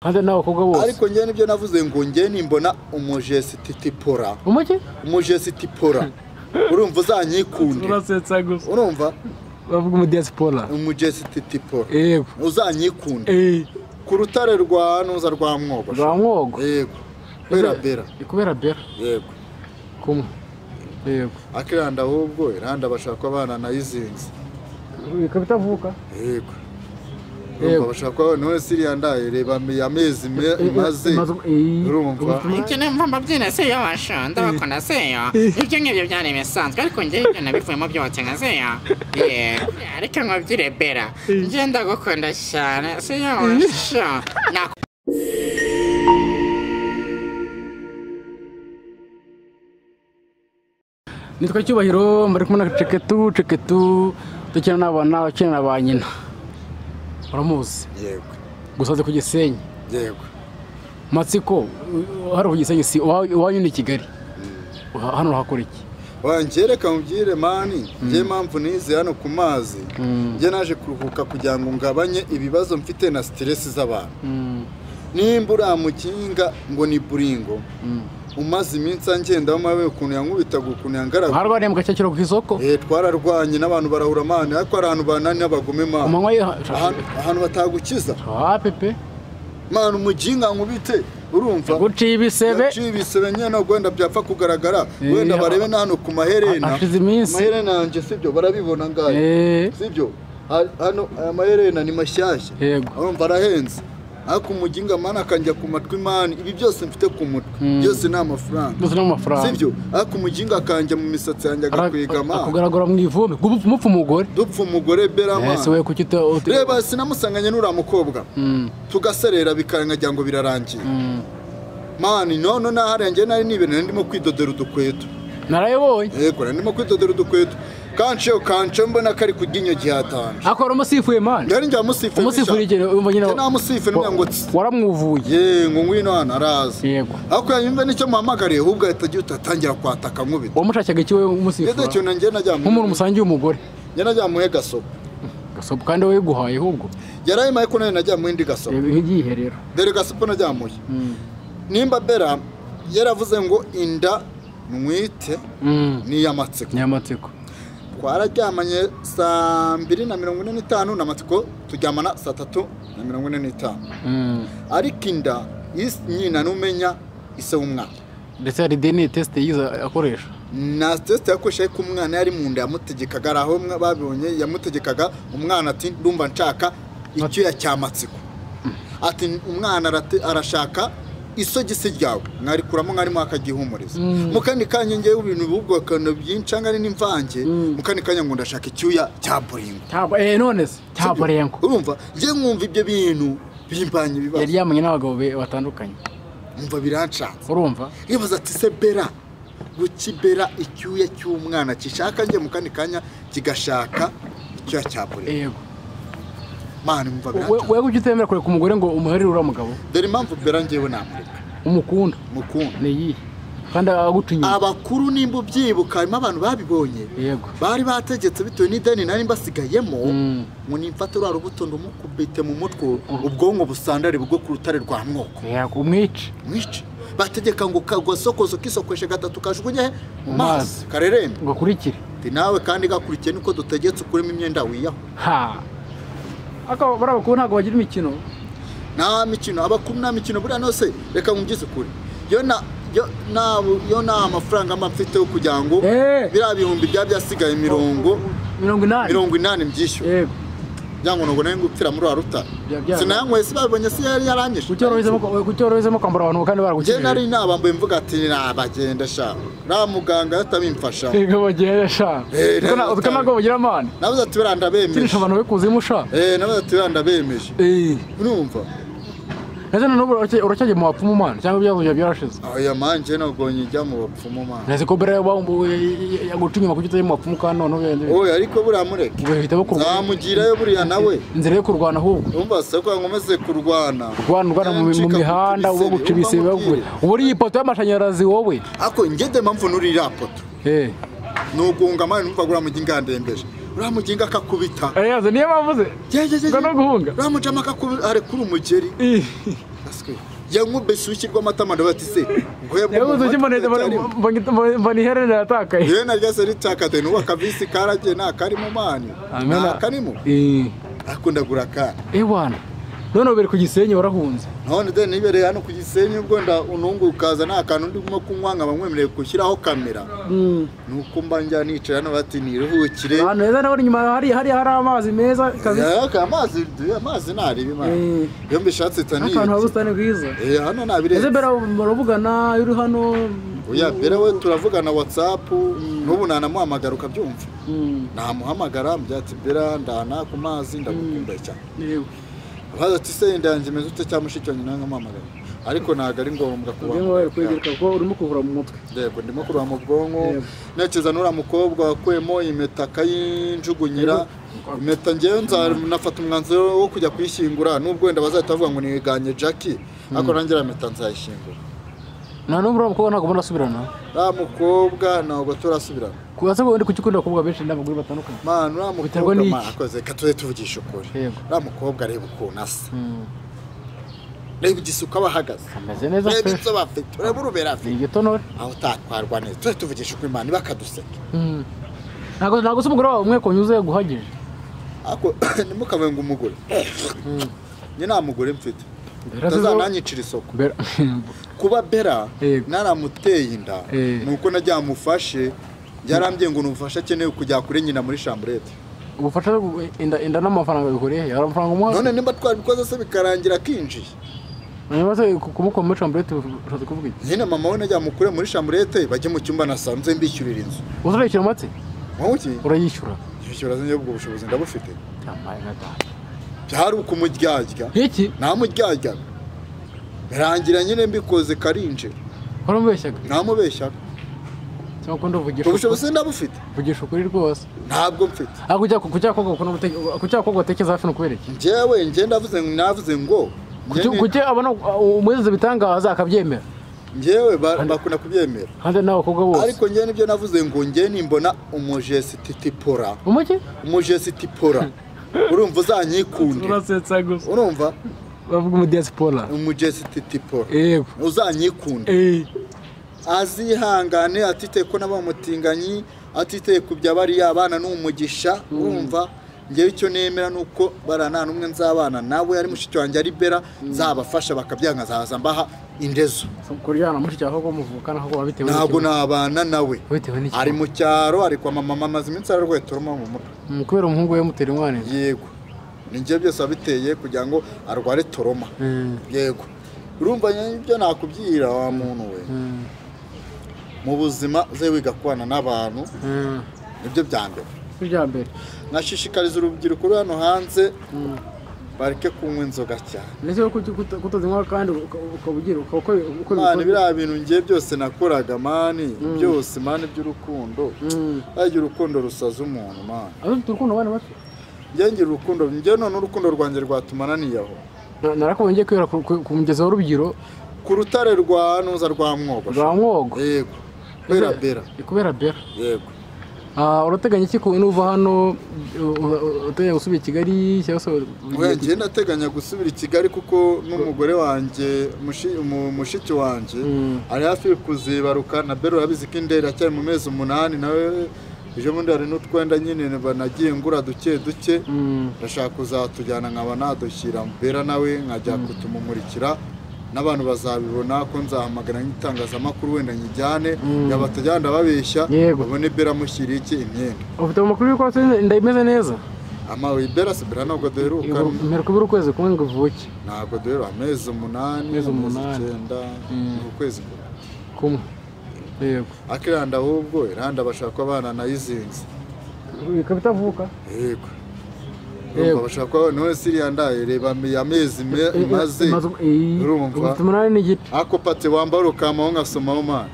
Kandi n'abakobwa bose. Ariko njye nibyo navuze ngo njye nimbona umujesititipora. Umuki? Umujesitipora. Urumva uzanyikunde. Urasetsa gusa. Urumva? Bavuga mu diaspora. Umujesititipora. Yego. Uzanyikunde. Ku rutare rwa nuza rwa Mwogo. Rwa Mwogo. Yego. Kubera Bera. Ikubera Bera. Yego. Kumwe. Yego. Akiranda ahubwo iranda bashaka abana nayizinze. Ikabitavuka. Yego. Urumva bashaka none siriya ndaye reba amezi maze urumva. Icyo numva mbabyina se yo basha ndabakunda se yo. Ibyo ngibyo byari ibisanzwe ariko njye ibyo nabivuyemo byose nka se yo. Yego. Ariko nkabyire Bera. Njye ndagukunda cyane se yo basha. Nitwa Cyubahiro muri kumwe na Ceketu Ceketu dukina n'abana bakina na ba nyina. Uramuzi? Yego. Gusaze ku Gisenyi. Yego. Matsiko hari ku Gisenyi si iwanyu ni Kigali. Hano hakora iki? Wanjye reka mubwire mani, njye mpamvu nize hano ku mazi. Njye naje kuruhuka kugira ngo ngabanye ibibazo mfite na stress z'abantu. Nimba uramukinga ngo ni buringo. Umaze iminsi angenda amabe ukuntu yankubitaga ukuntu yangaraga. Harwaniye mu gakeciro ku isoko? Twararwanye n'abantu barahura mani ariko ahantu banani n'abagome mani. Ahantu batagukiza. Ah pepe. Mani umujinga nkubite urumva. Guciye ibisebe. Guciye ibisebe nyene no gwenda byapfa kugaragara. Wenda barebe na hano ku maherena. Ashize iminsi. Maherena yanje sibyo barabibona ngaye. Sibyo. Hano aya maherena ni mashyashya. Urumva arahenze. Ariko umujinga mana akanjya ku matwi mani ibi byose mfite ku mutwe byose ni amafaranga. Byose ni amafaranga. Sibyo? Ariko umujinga akanjya mu misatsi yanjye agakwega mani. Akugaragara mu ivumbi. Mupfa umugore. Dupfa umugore Bera mani. Ese we kuki reba sinamusanganye n'ura mukobwa. Tugaserera bikangagira ngo birarangiye. Mani none naharenge nari nibene ndimo kwidodera udukweto. Narayobonye. Yego ndimo kwidodera udukweto. Kanche kanche mbona kari kuginyo gihatanje. Akora umusifuye mani. Yari njya musifuye. Umusifuye igere umva nyina. Namusifuye numva ngo waramwuvuye. Ye ngo ngwino hano araza. Yego. Ako yanyumva nicyo muhamagariye ahubwo ahita agiye utatangira kwataka nkubita. Wamushakaga iki we umusifuye? Yede cyo nanjye najya mu. Nk'umuntu musangiye umugore. Njye najya muhe gasopo. Gasopo kandi we guhaye ahubwo. Yarayimaye ko nayo najya mu indi gasopo. Igihe rero. Dere gasopo najya muhe. Nimba Bera yaravuze ngo inda nwite ni yamatsiko. Ni yamatsiko. Twararyamanye saa 2:45 na Matsiko turyamana saa 3:45. Ariko inda nyina numenya ise w'umwana. Ndetse hari DNA test yiza akoresha. Na test yakoresha ku mwana yari mu nda yamutegekaga aho babibonye yamutegekaga umwana ati ndumva nshaka icyuya cya Matsiko. Ati umwana arashaka isogisi ryawe mwarikuramo mwarimo akagihumuriza. Mukandi kanya ngewe ibintu bubwo akana byincanga ari n'imvange mukandi kanya ngo ndashaka icyuya cya buringo. Cyabo none se cya buringo. Urumva nge mwumva ibyo bintu bimbanye bibazo. Yari yamanye n'abagabo batandukanye. Umva biranshatse. Urumva? Yibaza ati se Bera gukibera icyuya cy'umwana kishaka nge mukandi kanya kigashaka icyuya cya buringo. Yego. Mani mva biranshatse. Wewe kuki utemera kureka umugore ngo umuharire ura mugabo? Dore impamvu Bera ngewe namureka. Umukunda. Mukunda. Ni yihe? Kandi aguca inyuma. Abakuru nimba ubyibuka harimo abantu babibonye. Yego. Bari bategetse bitewe n'ideni nari mbasigayemo ngo nimfate rwa rubuto ndumukubite mu mutwe ubwonko busandare bwo ku rutare rwa Mwoko. Yego umwice. Mwice. Bategeka ngo kagosokozo kisokweshe gatatu kajugunye mu mazi karerembe. Ngo kurikire. Ti nawe kandi gakurikiye niko dutegetse ukuremo imyenda wiyaho. Ha. Aka barabakuru ntago bagira imikino. Nta mikino abakuru nta mikino buriya nose reka mubyize ukuri. Yo na amafaranga mba mfite kugira ngo biriya bihumbi bya byasigaye 80 mbyishyura. Yego. Byango ngo nari ngupfira muri ruta. Sinayanyweye si babonye si yari yaranyishe. Kucyorohezemo kwambara abantu kandi baragukije. Njye nari nabambaye mvuga ati nabagenda sha. Ra muganga yatabimfasha. Yego bagenda sha. Utwo ntabwo bagira amani. Nabuze ati birandabemeje. Kirisha abantu bekuzimu sha. Nabuze ati birandabemeje. Urumva? Ese n'ubu uracyajya mu bapfumu mani cyangwa ibyago byarashize? Oya manje ntabwo njya mu bapfumu mani. Nese ko Bera yaguca inyuma kuki utajya mu bapfumu kandi none ubundi. Oya ariko buriya mureke. Nzamugirayo buriya nawe. Inzira yo kurwana ahubwo. Urumva se ko nkomeze kurwana. Kurwana mu mihanda uwo guca ibisebe ubu uri ipoto y'amashanyarazi wowe. Ako ngende mpamvu nuri iriya poto. Nugunga mani numva gura muginga ndembeje. Uriya muginga akakubita. Niyo mpamvu ze. Ngo no guhunga. Uriya mujama akakubita arekura umugeri. Yankubise urushyi rw'amatama ndavuga ati se mbona iherena yatakaye. Iherena ryose ritakate n'ubu akavisi karagiye nta karimo mani. Nta karimo. Ariko ndagura akana. Ewana. None ubere ku Gisenyi warahunze. None de nibereye hano ku Gisenyi ubwo nda unungu ukaza nta kantu ndimo kunywa nkaba nkwemereye gushyiraho kamera. Nuko mba njya nicara hano bati niruhukire. Ahantu heza nabona inyuma hari amazi meza kabisa. Amazi naribi mana. Iyo mbishatse tani. Akantu habusitani bwiza. Hano nabirenze. Ese Bera muravugana uri hano? Oya Bera we turavugana WhatsApp n'ubu nanamuhamagara ukabyumva. Namuhamagara mbyati Bera ndana ku mazi ndagukumbuye cyane. Yego. Baza ati se ndanjye meze ute cyangwa mushiki wanjye nawe nkamuhamagara ariko ntabwo ari ngombwa kuba ngombwa kwegereka kuko urimo kuvura mu mutwe. Yego ndimo kurura mu bwonko ntekereza n'uriya mukobwa wakuyemo impeta akayinjugunyira impeta ngewe nzanafata umwanzuro wo kujya kuyishyingura nubwo wenda bazahita bavuga ngo niganye Jackie ariko nanjye iriya mpeta nzayishyingura. Nta n'umwe uriya mukobwa ntabwo murasubirana? Uriya mukobwa ntabwo turasubirana. Kubaza ngo ndi kuki ukunda abakobwa benshi n'abagore batandukanye? Man, uriya mukobwa man akoze reka tujye tuvugisha ukuri. Uriya mukobwa areba ukuntu asa. Reba igisuko aba ahagaze. Ameze neza pe. Reba inzobe afite, reba urubera afite. Ni igitonore. Aho utatwarwa neza. Tujye tuvugisha ukuri man bakaduseka. Ntabwo se umugore wawe umwe kunyuze yaguhagije. Ako ntimukavuge ngo umugore. Njye nta mugore mfite. Utazananyicira isoko. Kuba Bera naramuteye inda nuko najyamufashe yarambye ngo nubufasha akeneye kujya kure nyina muri chambrette. Ubufasha inda n'amafaranga bihuriye he? Amafaranga umuha? None nimba twabikoze se bikarangira akinjiye. Niba se kumukoma muri chambrette ushatse kuvuga iki? Nyine mama we najyamukure muri chambrette bajye mu cyumba nasanze mbishyurira inzu. Uzarayishyura matse? Wowe urayishyura? Yishyura ze ubwo bushobozi ndabufite. Yamaye nka data. Byari ukumuryarya. Iki? Namuryarya. Birangira nyine mbikoze karinjira. Waramubeshyaga? Namubeshyaga. Cyangwa uvugisha ubushobozi ndabufite. Vugisha ukuri rwose. Ntabwo mfite. Ariko kujya koga utekereza hafi no kubera iki? Njyewe njye ndavuze ngo kuki abona umwezi bitangaza akabyemera. Njyewe bakunda kubyemera. Kandi nawe abakobwa bose. Ariko njye nibyo navuze ngo njye nimbona umujesitipora. Umuki? Umujesitipora. Urumva uzanyikunde. Urasetsa gusa. Urumva? Bavuga mu diaspora. Umujesitipora. Yego. Uzanyikunde. Azihangane atiteye ko n'abamutinganyi atiteye ku bya bariya abana n'umugisha urumva ngewe icyo nemera nuko barana n'umwe nzabana nawe ari mushiki wanjye ari Bera nzabafasha bakabyanga nzaza mbaha indezo. Kuryana mushiki wawe ko muvukana ko wabitewe ntabwo nabana nawe ari mu cyaro ari kwa mama amaze iminsi ararwaye turuma mu mutwe kubera umuhungu we mutera umwana. Yego ni ngewe byose wabiteye kugira ngo arware toroma. Yego urumva ibyo nakubyira wa muntu we. Mu buzima uze wiga kubana n'abantu nibyo bya mbere. Bya mbere nkashishikariza urubyiruko ruri hano hanze bareke kunywa inzoga cyane. Ndetse kutazinywa kandi ukabugira uko mani biriya bintu ngiye byose nakoraga mani byose mani by'urukundo. Ariko urukundo rusaza umuntu mani. Abafite urukundo bana bato. Njye ngira urukundo njye none urukundo rwanjye rwatuma naniyaho. Narakubonye ngiye kwera ku mugezi wa Rubyiru ku rutare rwa Nuza rwa Mwogo. Rwa Mwogo. Yego. Kubera Bera. Kubera Bera. Yego. Urateganya iki nuva hano uteganya gusubira i Kigali cyangwa se? Njye ndateganya gusubira i Kigali kuko n'umugore wanjye mushiki wanjye ari hafi kuzibaruka na Bera urabizi ko indera iracyari mu mezi 8 nawe ejo bundi hari n'utwenda nyine nagiye ngura duke duke ndashaka kuzatujyana nkaba nadushyira Bera nawe nkajya kutumumurikira n'abantu bazabibona ko nzahamagara nk'itangazamakuru wenda nyijyane yabatajyana ndababeshya babone Bera amushyira iki imyenda. Ufite amakuru y'uko inda imeze neza? Amawe Bera se Bera ntabwo duheruka. Mperuka ibura ukwezi kumwe ngo uvuke. Ntabwo duheruka amezi 8 amezi 9 ukwezi kumwe. Yego. Akiranda ahubwo iranda bashaka ko abana nayizinze. Ikaba itavuka? Yego. Urumva bashaka ko none siriya ndaye reba amezi maze urumva 8 n'igice. Ako pate wambara ukamaho nkasomaho mani.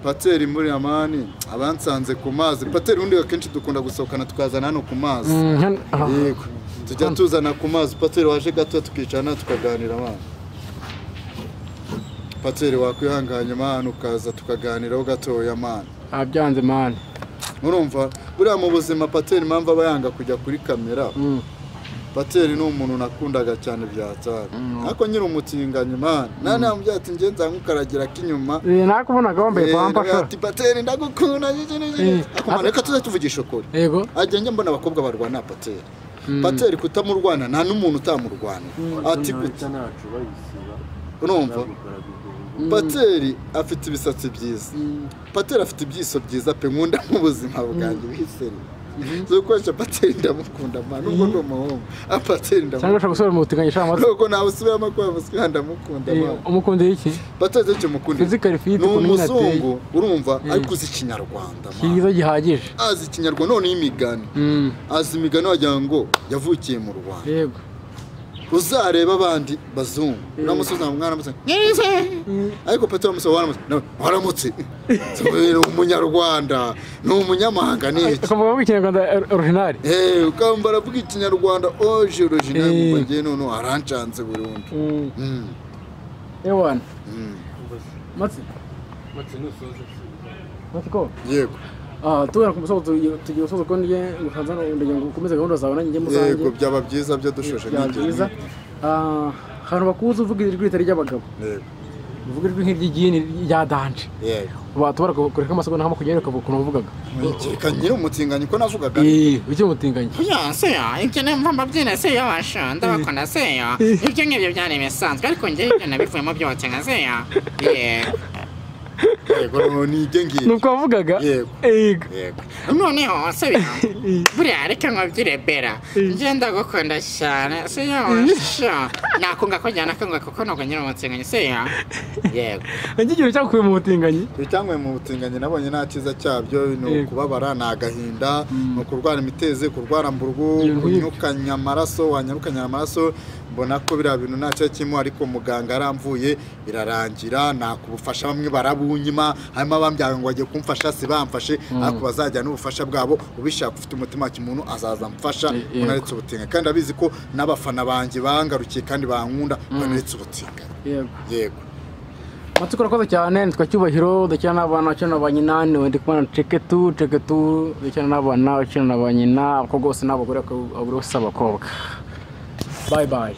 Pateri muri amani abansanze ku mazi. Pateri undi akenshi dukunda gusohokana tukazana hano ku mazi. Yego. Tujya tuzana ku mazi pateri waje gato tukicarana tukaganira mani. Pateri wakwihanganye mani ukaza tukaganiraho gatoya mani. Abyanze mani. Urumva buriya mu buzima pateri impamvu aba yanga kujya kuri kamera Pateri ni umuntu nakundaga cyane bya cyane, ariko nyiri umutinganyi man, nane yamubwiye ati njye nzamukaragira k'inyuma. Nakubonaga wambaye pampa sha. Ati Pateri ndagukunda Eh. ariko man, reka tuze tuvugisha ukuri. Yego. Ajya njya mbona abakobwa barwana Pateri. Pateri kutamurwana nta n'umuntu utamurwana. Ati gute? Urumva? Pateri afite ibisatsi byiza. Pateri afite ibyiso byiza pe, nkunda mu buzima bwanjye biseri. Zo gukoresha Pateri ndamukunda man, nubwo ndi umuhungu. Pateri Cyangwa ndamukunda. ushobora gusubira mu butinganyi sha Matsi. Nuko nawe usubiramo ko yamusiga ndamukunda man. Umukundira iki? Pateri icyo mukunda. Physical fit, Ni ukuntu nyine ateye. umuzungu urumva, ariko uzi ikinyarwanda man. Cyiza gihagije. Azi ikinyarwanda none y'imigani. Azi imigani wagira ngo yavukiye mu Rwanda. Yego. Uzareba abandi bazungu uramusubiza ngo mwaramutse nyirize, ariko Pateri wamusubiza waramutse nawe waramutse. Ni umunyarwanda, ni umunyamahanga, ni iki? Ukavuga ko ikinyarwanda original. Ukamba aravuga ikinyarwanda oje original, Eh. umva ngewe noneho arancanze burundu. Ewana. Matsi. Matsi ko. Yego. Tugana ku musozo, tugiye gusoza ko njye ngusanze hano ndagira ngo ukomeze gahunda zawe nanjye njye muzanjye. Yego, byaba byiza byo dushoje Byaba nk'ibyo. byiza. Ahantu bakuzi uvuga ijwi ritari ry'abagabo. Yego. Uvuga ijwi nk'iry'igini rya danje. Yego. Batubara kureka amasegonda nka 20 ukavuga ukuntu wavugaga. Reka nyiri umutinganyi ko navugaga. Ujye umutinganyi. Oya, seyo, ibyo numva mbabyina seyo basha, ndabakunda seyo. Ibyo ngibyo byari ibisanzwe, ariko njye ibyo nabivuyemo byose nka seyo. Yego. Yego, ni ibyo ngibyo. Nuko wavugaga? Yego. Yego. Yego. Noneho seyo, buriya reka nkubyire Bera, njye ndagukunda cyane seyo basha. Nakunga kujyana kunga kuko ntabwo nyiri umutinganyi seyo. Yego. Iki kintu cyakuye mu butinganyi? Icyangoye mu butinganyi nabonye nta cyiza cyabyo, ni Yego. ukubabara, ni agahinda, ni ukurwara imitezi, kurwara mburugu, Ibintu nk'ibyo. kunyukanya amaraso, wanyarukanya amaraso, mbona ko biriya bintu nta cyiza kirimo, ariko muganga aramvuye birarangira, nakubufasha bamwe barabunyima, harimo abambyaye ngo bagiye kumfasha si bamfashe, ariko bazajya n'ubufasha bwabo, ubishaka ufite umutima wa kimuntu azaza amfasha, Yego. unaretse ubutinganyi. Kandi abizi ko n'abafana banjye bangarukiye kandi bankunda, banaretse ubutinganyi. Yego. Yego. Matsi urakoze cyane, nitwa Cyubahiro, udakina n'abana, ukina na ba nyina, niwe ndi kumwe na Ceketu, Ceketu, udakina n'abana, ukina na ba nyina, abakobwa bose n'abagore, abagore bose abakobwa. Bye bye.